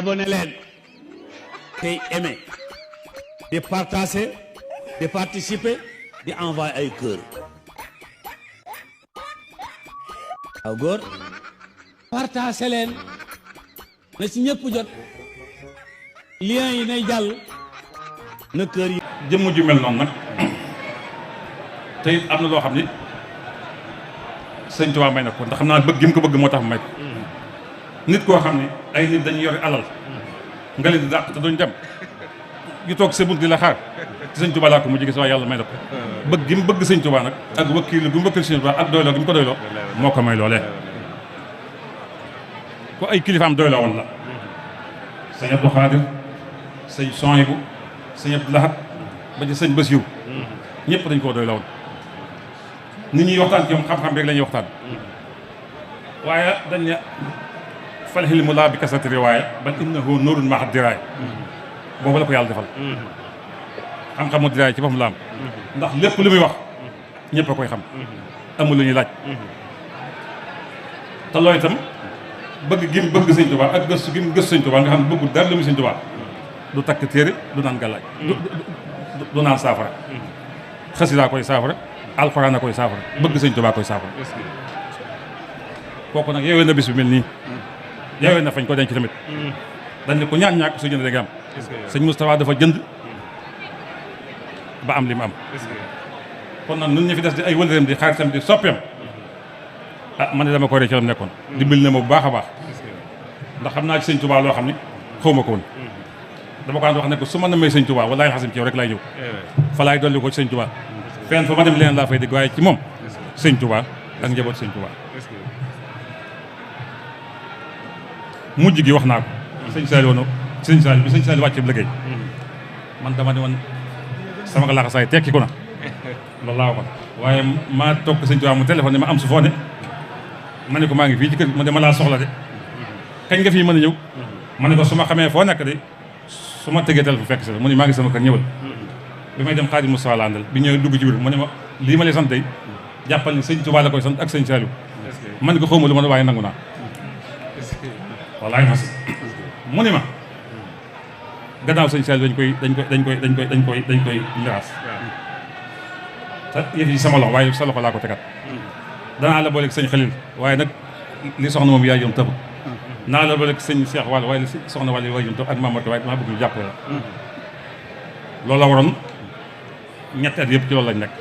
abonné leen tey aimé di partager di participer di envoyer ay cœur waaw góor partager leen na ci ñëpp jot lien yi nay jàll na kër yi jëmm ju mel noonu nag te it am na loo xam ni sëñ Tuubaa may na ko ndax xam naa bëgg gi mu ko bëgg moo tax may ko nit koo xam ne ay nit dañuy yore alal nga leen di dàq te duñ dem ñu toog sa bunt di la xaar te sëñ Tuubaa laa ko mu jege si waaye yàlla may na ko bëgg gi mu bëgg sëñ Tuubaa nag ak wakkiilu gi mu wakkil sëñ Tuubaa ak doyloo gi mu ko doyloo moo ko may loolee ko ay kilifaam doyloo woon la sëñ Abdou Khadir sëñ Sohaybu sëñ Abdou Lahad ba ci sëñ Basiru ñëpp dañ koo doyloo woon nit ñuy waxtaan ci moom xam-xam rek la ñuy waxtaan waaye dañ ne fal hilmu laa bi kasrati riwaaya bal innahu nuurun ma'a diraaya boobu la ko yàlla defal xam-xamu diraaya ci boppam la am ndax lépp lu muy wax ñëpp a koy xam amul lu ñuy laaj te loolu itam bëgg gi mu bëgg sëñ Tuubaa ak gëstu gi mu gëstu sëñ Tuubaa nga xam ne bëggul dara lu muy sëñ Tuubaa du takk téere du naan gàllaaj du naan saafara xasida koy saafara alxuraan a koy saafara bëgg sëñ Tuubaa koy saafara kooku nag yeewee na bis bi mel nii yeewee na fañ ko denc tamit dañ ne ko ñaan ñàkk su jënd rek am sëñ Moustapha dafa jënd ba am li mu am kon nag nun ñu fi des di ay wëlëreem di xaritam di soppeem ah man ne dama ko ree ci lam nekkoon dimbali na ma bu baax a baax ndax xam naa ci sëñ Tuubaa loo xam ni xaw ma ko woon dama ko daan wax ne ko su ma namee sëñ Tuubaa wallaahi xasim ci yow rek laay ñëw fa laay dolli ko ci sëñ Tuubaa fenn fa ma dem leneen laa fay dégg waaye ci moom sëñ Tuubaa ak njaboot sëñ Tuubaa mujj gi wax naa ko sëñ Saliou woon sëñ Saliou bi sëñ Saliou wàcce bi liggéey man dama ne woon sama laxasaay tekki ko na loolu laa waxoon waaye maa toog sëñ Tuubaa mu téléphone ne ma am su foo ne ma ne ko maa ngi fii ci kër ma dama laa soxla de kañ nga fii mën a ñëw ma ne ko su ma xamee foo nekk de su ma tegee téléphone fekk si la mu ne maa ngi sama kër ñëwal bi may dem Xaadim Mustafaa la àndal bi ñëw dugg ci biir mu ne ma lii ma lay sant tey jàppal ni sëñ Tuubaa la koy sant ak sëñ Saliou ma ne ko xawma lu ma waaye nangu naa wallaay mas mu ne ma gannaaw sëñ Saliou dañ koy miraas te yëf yi sama loxo waaye sa loxo laa ko tegat danaa la booleeg sëñ Xalil waaye nag li soxna moom yaay yoon taxu naa la booleeg sëñ Cheikh Wall waaye li soxna Wall yaay yoon taxu ak Mamadou waaye damaa bëgg ñu jàppale la loolu la waroon ñetti at yëpp ci loolu lañ nekk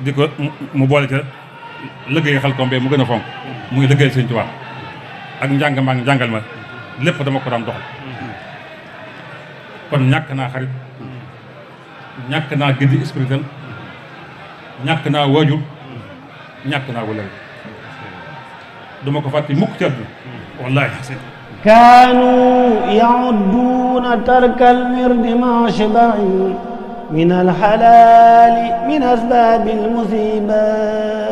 di ko mu boole ca liggéey Xelcom bee mu gën a fonk muy liggéey sëñ Tuubaa ak njàng maa ngi jàngal ma lépp dama ko daan doxal kon ñàkk naa xarit ñàkk naa gindi spirituel ñàkk naa waajur ñàkk naa wëlëre duma ko fàtte mukk ci àdduna wallaahi كانوا يعدون ترك الورد مع شبع من الحلال من أسباب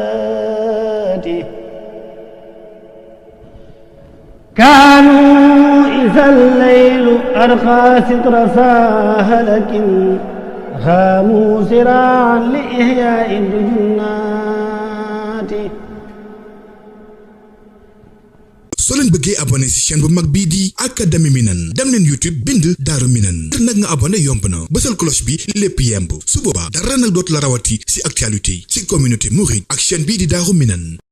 المصيبات كانوا إذا الليل أرقى ستر ساهلك هاموا سراعا لإحياء الجنات. soo leen bëggee abonné ci chaîne bu mag bii di Académie Minane dem leen YouTube bind Daaru Minane ngir nag nga abonné yomb na bësal cloche bi lépp yemb su boobaa dara nag dootu la rawati ci actualité ci communauté mouride ak chaîne bii di Daaru Minane.